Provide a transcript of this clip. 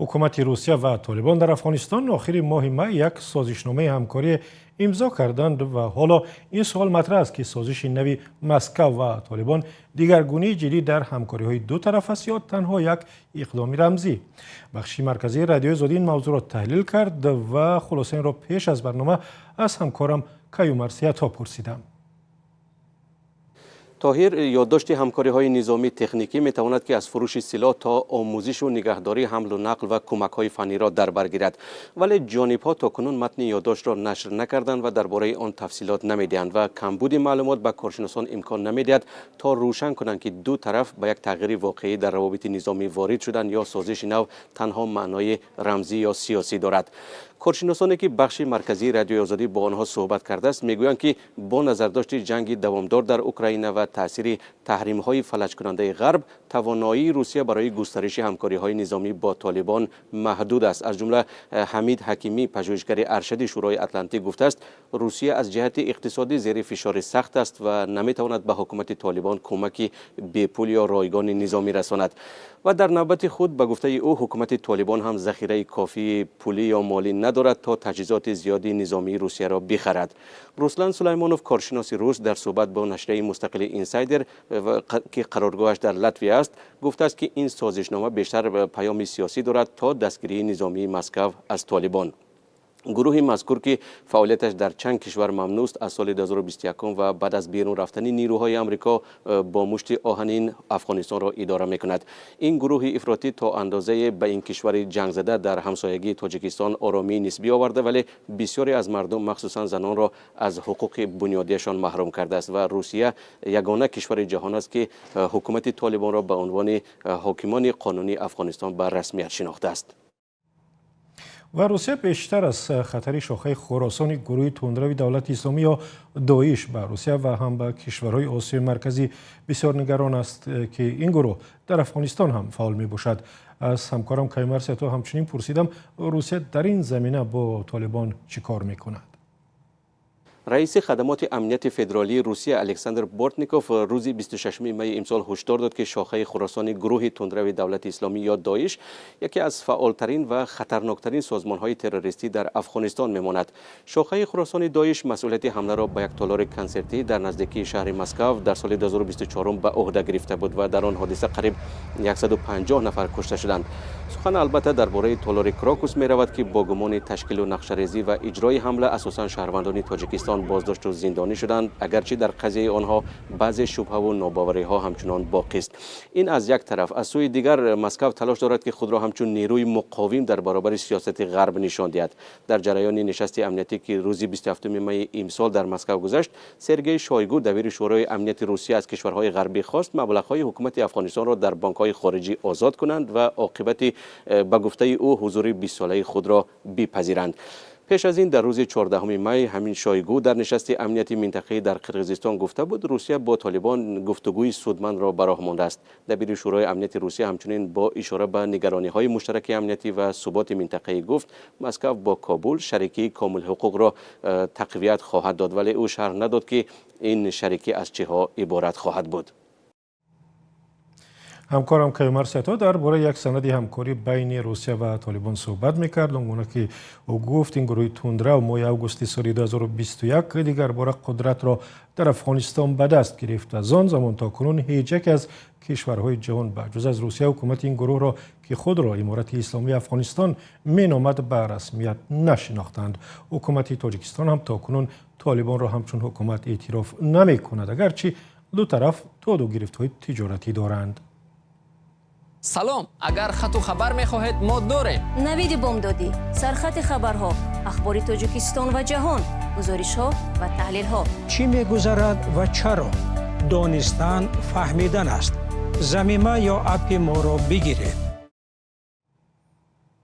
Ҳукумати Русия ва Толибон дар Афғонистон охири моҳи май як созишномаи ҳамкорӣ имзо карданд ва ҳоло ин суол матраҳ аст, ки созиши нави Маскав ва Толибон дигаргунии ҷиддӣ дар ҳамкориҳои ду тараф аст ё танҳо як иқдоми рамзӣ. Бахши марказии Радиои Озодӣ ин мавзӯъро таҳлил кард ва хулоса инро пеш аз барнома аз ҳамкорам Каюмарс Ято пурсидам. Тоҳир, ёддошти ҳамкориҳои низомӣ техникӣ метавонад, ки аз фурӯши силоҳ то омӯзишу нигаҳдорӣ, ҳамлу нақл ва кӯмакҳои фанниро дар бар гирад, вале ҷонибҳо то кунун матни ёддоштро нашр накарданд ва дар бораи он тафсилот намедиҳанд ва камбуди маълумот ба коршиносон имкон намедиҳад, то рӯшан кунанд, ки ду тараф ба як тағйири воқеӣ дар равобити низомӣ ворид шуданд ё созиши нав танҳо маънои рамзӣ ё сиёсӣ дорад. Коршиносоне, ки бахши марказии Радиои Озодӣ бо онҳо суҳбат кардааст, мегӯянд, ки бо назардошти ҷанги давомдор дар Украина ва таъсири таҳримҳои фалаҷкунандаи Ғарб, тавоноии Русия барои густариши ҳамкориҳои низомӣ бо Толибон маҳдуд аст. Аз ҷумла Ҳамид Ҳакимӣ, пажӯҳишгари аршади Шӯрои Атлантик, гуфтааст, Русия аз ҷиҳати иқтисодӣ зери фишори сахт аст ва наметавонад ба ҳукумати Толибон кӯмаки бепул ё ройгони низомӣ расонад. Ва дар навбати худ, ба гуфтаи ӯ, ҳукумати Толибон ҳам захираи кофии пулӣ ё молӣ надорад, то таҷҳизоти зиёди низомии Русияро бихарад. Руслан Сулаймонов, коршиноси рус, дар суҳбат бо нашрияи мустақили Инсайдер, ки қароргоҳаш дар Латвия аст, гуфтааст, ки ин созишнома бештар паёми сиёсӣ дорад то дастгирии низомии Москав аз Толибон. Гурӯҳи мазкур, ки фаъолияташ дар чанд кишвар мамнӯъст, аз соли 2021 ва баъд аз берун рафтани нирӯҳои Амрико бо мушти оҳанин Афғонистонро идора мекунад. Ин гурӯҳи ифротӣ то андозае ба ин кишвари ҷангзада дар ҳамсоягии Тоҷикистон оромии нисбӣ оварда, вале бисёре аз мардум, махсусан занонро, аз ҳуқуқи бунёдиашон маҳрум кардааст. Ва Русия ягона кишвари ҷаҳон аст, ки ҳукумати Толибонро ба унвони ҳокимони қонунии Афғонистон ба расмият шинохтааст. Ва Русия бештар аз хатари шохаи Хуросони гурӯҳи тундрави Давлати Исломӣ ё Доиш ба Русия ва ҳам ба кишварҳои Осиёи Марказӣ бисёр нигарон аст, ки ин гурӯҳ дар Афғонистон ҳам фаъол мебошад. Аз ҳамкорам Каюмарс Ято ҳамчунин пурсидам, Русия дар ин замина бо Толибон чӣ кор мекунад. Раиси хадамоти амнияти федералии Русия Александр Бортников рӯзи 26 майи имсол ҳушдор дод, ки шохаи Хуросони гурӯҳи тундрави Давлати Исломӣ ё Доиш яке аз фаъолтарин ва хатарноктарин созмонҳои террористӣ дар Афғонистон мемонад. Шохаи Хуросони Доиш масъулияти ҳамларо ба як толори консертӣ дар наздикии шаҳри Москав дар соли 2024 ба ӯҳда гирифта буд ва дар он ҳодиса қариб 150 нафар кушта шуданд. Сухан, албатта, дар бораи толори Крокус меравад, ки бо гумони ташкилу нақшарезӣ ва иҷрои ҳамла асосан шаҳрвандони Тоҷикистон боздошту зиндонӣ шуданд, агарчи дар қазияи онҳо баъзе шубҳаву нобовариҳо ҳамчунон боқист. Ин аз як тараф. Аз сӯи дигар, Москав талош дорад, ки худро ҳамчун нерӯи муқовим дар баробари сиёсати Ғарб нишон диҳад. Дар ҷараёни нишасти амниятӣ, ки рӯзи 27 майи имсол дар Москав гузашт, Сергей Шойгу, дабири Шӯрои амнияти Русия, аз кишварҳои ғарбӣ хост, маблағҳои ҳукумати Афғонистонро дар бонкҳои хориҷӣ озод кунанд ва оқибати, ба гуфтаи ӯ, ҳузури бистсолаи худро бипазиранд. Пеш аз ин, дар рӯзи 14 май, ҳамин Шойгу дар нишасти амнияти минтақаӣ дар Қирғизистон гуфта буд, Русия бо Толибон гуфтугӯи судмандро ба роҳ мондааст. Дабири Шӯрои амнияти Русия ҳамчунин бо ишора ба нигарониҳои муштараки амниятӣ ва суботи минтақаӣ гуфт, Москав бо Кобул шарикии комилҳуқуқро тақвият хоҳад дод, вале ӯ шарҳ надод, ки ин шарикӣ аз чиҳо иборат хоҳад буд. Ҳамкорам Каюмарс Ято дар бораи як санади ҳамкорӣ байни Русия ва Толибон суҳбат мекард. Он гуна ки ӯ гуфт, ин гурӯҳи тундрав моҳи августи соли 2021 дигар бора қудратро дар Афғонистон ба даст гирифт. Аз он замон то кунун ҳеҷ яке аз кишварҳои ҷаҳон ба ҷуз аз Русия ҳукумати ин гурӯҳро, ки худро Иморати Исломии Афғонистон меномад, ба расмият нашинохтанд. Ҳукумати Тоҷикистон ҳам то кунун Толибонро ҳамчун ҳукумат эътироф намекунад, агарчи ду тараф доду гирифтҳои тиҷоратӣ доранд. Салом, агар хату хабар мехоҳед, мо дорем. Навиди бомдодӣ, сархати хабарҳо, ахбори Тоҷикистон ва ҷаҳон, гузоришҳо ва таҳлилҳо. Чӣ мегузарад ва чаро? Донистан фаҳмидан аст. Замима ё аппи моро бигиред.